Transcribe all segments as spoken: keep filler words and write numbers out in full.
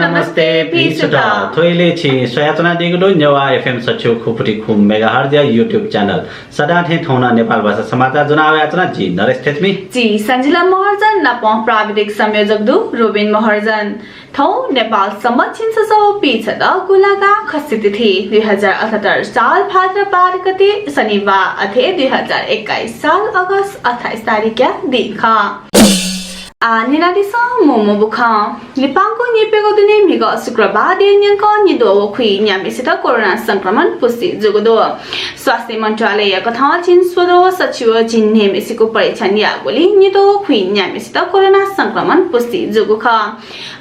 नमस्ते, भिक्षुत। थ्व इलय् छिं स्वयाच्वनादीगु दु नेवाः एफएम सच्छि खुपुटी खु मेगाहर्जया YouTube channel। सदां थें थौं नं नेपाल भाषा समाचार ज्वना वयाच्वना जि नरेश थेच्मी। जि सञ्जिला महर्जन नाप प्राविधिक संयोजक दु रोबिन महर्जन। थौं नेपाल सम्बत झिंछसः पीछदँ गुंलागा खसि तिथि दुई हजार अठहत्तर साल भाद्र बाह्र गते शनिबार अथे दुई हजार एक्काइस साल अगस्त अट्ठाइस तारिखया दिं खः। आः न्यनादिसँ मू मू बुखँ। लिपांगु नीप्यघौ दुने म्हिगः शुक्रबारया न्यंकं निद्वः व खुइन्याम्हेसित कोरोना संक्रमण पुष्टि जूगु दु। स्वास्थ्य मन्त्रालयया कथं झिंस्वदँ व सच्छि व झिंन्हय्म्हेसिगु परीक्षण याःगुलिं निद्वः व खुइन्याम्हेसित कोरोना संक्रमण पुष्टि जूगु खः।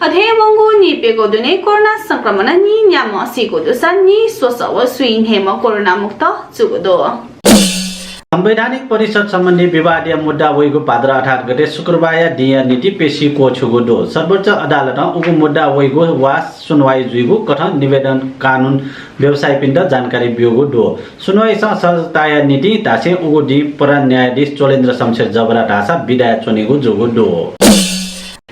अथे वंगु नीप्यघौ दुने कोरोना संक्रमणं नीन्याम्ह सीगु दुसा नीस्वसः व स्वीन्हय्म्ह कोरोना मुक्त जूगु दु। संवैधानिक परिषद सम्बन्धी विवादया मुद्दा वइगु भाद्र अठार गते शुक्रबारया दिंया निंतिं पेशी क्वछुगु दु। सर्वोच्च अदालतं उगु मुद्दा वइगु वा सुनवाई जुइगु कथं निवेदन कानून व्यवसायीपिन्त जानकारी ब्यूगु दु। सुनवाईसं सहजताया निंतिं धासें उगु दिं प्रधान न्यायाधीश चोलेन्द्र शमशेर जबरा धाःसा बिदाय् च्वनीगु जूगु दु।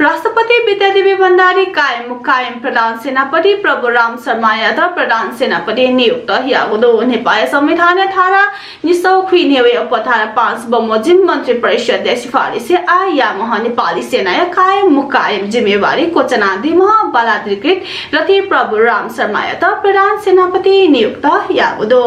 राष्ट्रपति विद्यादेवी भण्डारी कायम मुकायम प्रधान सेनापति प्रभुराम शर्मायात प्रधान सेनापति नियुक्त याःगु दु। नेपालया संविधानया धारा निसौ खुइन्हय् व धारा पाँच बमोजिम मन्त्रिपरिषदया सिफारिसय् आः याःम्ह नेपाली सेनाया कायम मुकायम जिम्मेवारी क्वचानादीम्ह बालाधिकृत रथी प्रभुराम शर्मायात प्रधान सेनापति नियुक्त याःगु दु।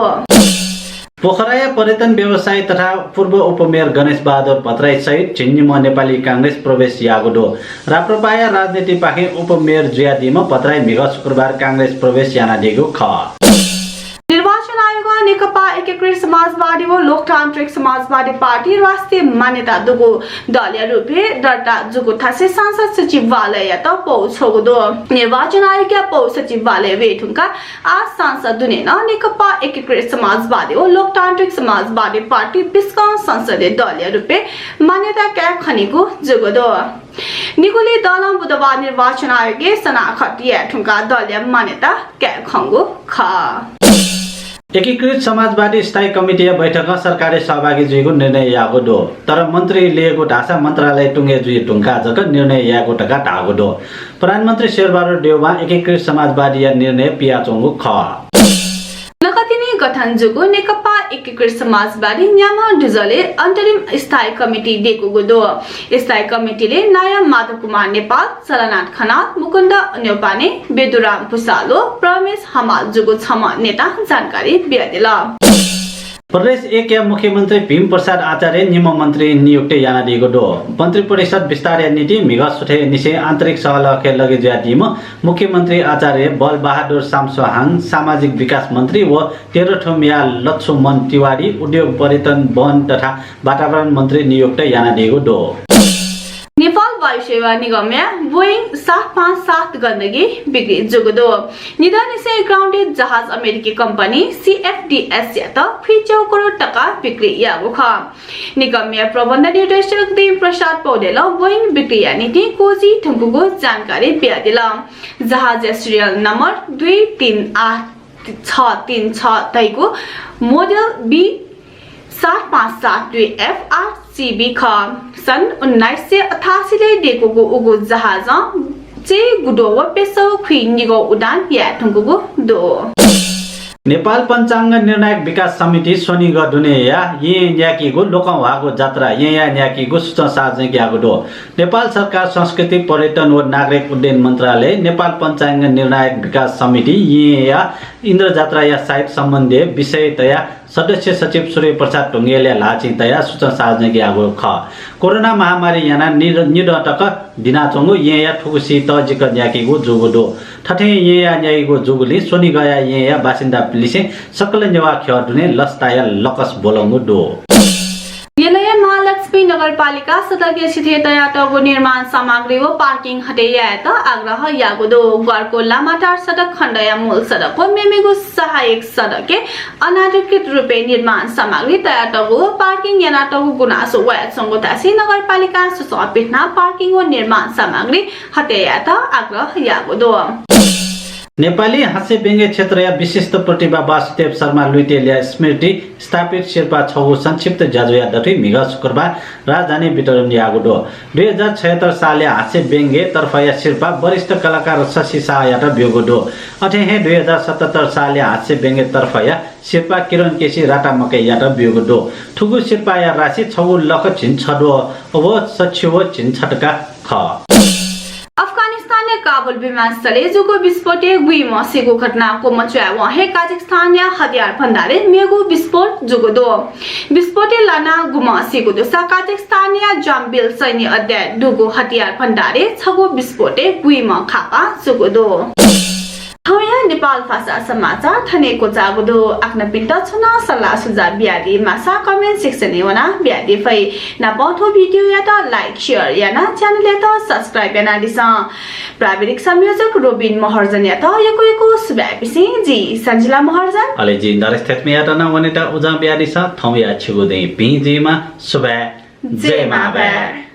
पोखराया पर्यटन व्यवसायी तथा पूर्व उपमेयर गणेश बहादुर भट्टराई सहित झिंनिम्ह नेपाली कांग्रेस प्रवेश याःगु दु। राप्रपाया राजनीतिपाखें उपमेयर जुयादीम्ह भट्टराई म्हिगः शुक्रबार कांग्रेस प्रवेश यानादीगु खः। निर्वाचन आयोगं नेकपा एकीकृत समाजवादी व लोकतान्त्रिक समाजवादी पार्टी राष्ट्रिय मान्यता दुगु दलया रूपय् दर्ता जूगु थासय् संसद सचिवालययात पौ छ्वःगु दु। निर्वाचन आयोगया पौ सचिवालयय् वये धुंकाः आः संसद दुने नं नेकपा एकीकृत समाजवादी व लोकतान्त्रिक समाजवादी पार्टी बिस्कं संसदीय दलया रूपय् मान्यता काये खनीगु जूगु दु। निगुलिं दलं बुधबार निर्वाचन आयोगय् सनाखत याये धुंकाः दलया मान्यता काये खंगु खः। एकीकृत समाजवादी स्थायी कमिटीया बैठकं सरकारय् सहभागी जुइगु निर्णय याःगु दु। तर मन्त्री लेःगु धाःसा मन्त्रालय तुंगय् जुइ धुंकाः जक निर्णय यायेगु धकाः धाःगु दु। प्रधानमन्त्री शेरबहादुर देउवां एकीकृत समाजवादीया निर्णय पियाच्वंगु खः। नकतिनि गठन जूगु नेकपा एकीकृत समाजवादी न्याम्ह दुजलय् अन्तरिम स्थायी कमिटी दयेकूगु दु। स्थायी कमिटीलय् नायः माधव कुमार नेपाल, झलनाथ खनाल, मुकुन्द न्यौपाने, बेदुराम भुसाल व प्रमेश हमाल जूगु छम्ह नेतां जानकारी बियादिल। प्रदेश एकया मुख्यमन्त्री भीम प्रसाद आचार्य निम्ह मन्त्री नियुक्त यानादीगु दु। मन्त्री परिषद विस्तारया निंतिं म्हिगः सुथय् निसें आन्तरिक सहलहखे लगे जुयादीम्ह मुख्यमन्त्री आचार्य बलबहादुर सामसोहाङ सामाजिक विकास मन्त्री व तेह्रथुमया लच्छुमन तिवारी उद्योग, पर्यटन, वन तथा वातावरण मन्त्री नियुक्त यानादीगु दु। नेपाल वायुसेवा निगमया बोइङ सात पाँच सात गण्डकी बिक्री जूगु दु। निदँनिसें ग्राउन्डेड जहाज अमेरिकी कम्पनी सिएफडिएसयात खुइच्यौ करोड तका बिक्री याःगु खः। निगमया प्रबन्ध निर्देशक देव प्रसाद पौडेलं बोइङ बिक्रीया निंतिं क्वजि धुंकूगु जानकारी बियादिल। जहाजया सिरियल नम्बर दुई तीन आठ छ तीन छ धइगु मोडेल बी सात पाँच सात दुई एफ आठ सिबी खः। सन् उन्नाइस सय अठासीलय् दयेकूगु उगु जहाजं चय्‌गुद्वः व प्यसः खुइनिगः उडान याये धुंकूगु दु। नेपाल पञ्चाङ्ग निर्णायक विकास समिति स्वनिगः दुनेया येँय् न्याकीगु लोकंह्वाःगु जात्रा येँयाः न्याकीगु सूचं सार्वजनिक याःगु दु। नेपाल सरकार संस्कृति, पर्यटन व नागरिक उड्डयन मन्त्रालय नेपाल पञ्चाङ्ग निर्णायक विकास समिति येँयाः इन्द्रजात्राया साइत सम्बन्धी विषय तयाः सदस्य सचिव सूर्य प्रसाद ढुङ्गेलया ल्हाःचिं तयाः सूचं सार्वजनिक याःगु खः। कोरोना महामारी यानाः निद-, निदँ तक दिनाच्वंगु येँया थुगुसी तःजिक न्याकीगु जूगु दु। थथे येँया न्याइगु जूगुलिं स्वनिगःया येँया बासिन्दापिंलिसें सकल नेवाः ख्यः दुने लसताया लकस ब्वलंगु दु। यलया महालक्ष्मी नगरपालिका सडकया सिथय् तयातःगु निर्माण सामग्री व पार्किङ हटे यायेत आग्रह याःगु दु। ग्वालको लामाटार सडक खण्डया मूल सडक व मेमेगु सहायक सडकय् अनाधिकृत रूपय् निर्माण सामग्री तयातःगु व पार्किङ यानातःगु गुनासो वयाच्वंगु धासें नगरपालिकां सूचं पिथनाः पार्किङ व निर्माण सामग्री हटे यायेत आग्रह याःगु दु। नेपाली हास्यव्यंग्य क्षेत्रया विशिष्ट प्रतिभा वासुदेव शर्मा लुइटेलया स्मृति स्थापित सिरपाः छगू संक्षिप्त ज्याझ्वःया दथुइ म्हिगः शुक्रबार राजधानी वितरण याःगु दु। दुई हजार छयत्तर सालया हास्यव्यंग्य तर्फया सिरपाः वरिष्ठ कलाकार शशि शाहयात ब्यूगु दु। अथे हे दुई हजार सतहत्तर सालया हास्यव्यंग्य तर्फया सिरपाः किरण केसी रातामकय्‌यात ब्यूगु दु। थुगु सिरपाःया राशि छगू लख झिंछद्वः व सछि व झिंछतका खः। अफगानिस्तानया काबुल विमानस्थलय् जूगु विस्फोटय् गुइम्ह सीगु घटनां क्वमच्वय् वं हे काजाख्स्तानया हतियार भण्डारय् मेगु विस्फोट जूगु दु। विस्फोटय् लानाः गुम्ह सीगु दुसा काजाख्स्तानया जाम्बिल सैन्य अड्डाय् दुगु हतियार भण्डारय् छगू विस्फोटय् गुइम्ह खापा जूगु दु। थौंया नेपाल भाषा समाचार थन हे क्वचाःगु दु। आखनापिन्त छुं नं सल्लाह सुझाव बियादी माःसा comment section य् वनाः बियादी फइ। नापं थ्व video यात like, share यानाः channel यात subscribe यानादिसँ। प्राविधिक संयोजक रोबिन महर्जनयात यक्व यक्व सुभाय् बिसें जि सञ्जिला महर्जन। अले जि नरेश थेत्मियात नं वनेत उजं बियादिसँ। थौंया छिगु दिं भिं जुइमा। सुभाय्। जय मांभाय्।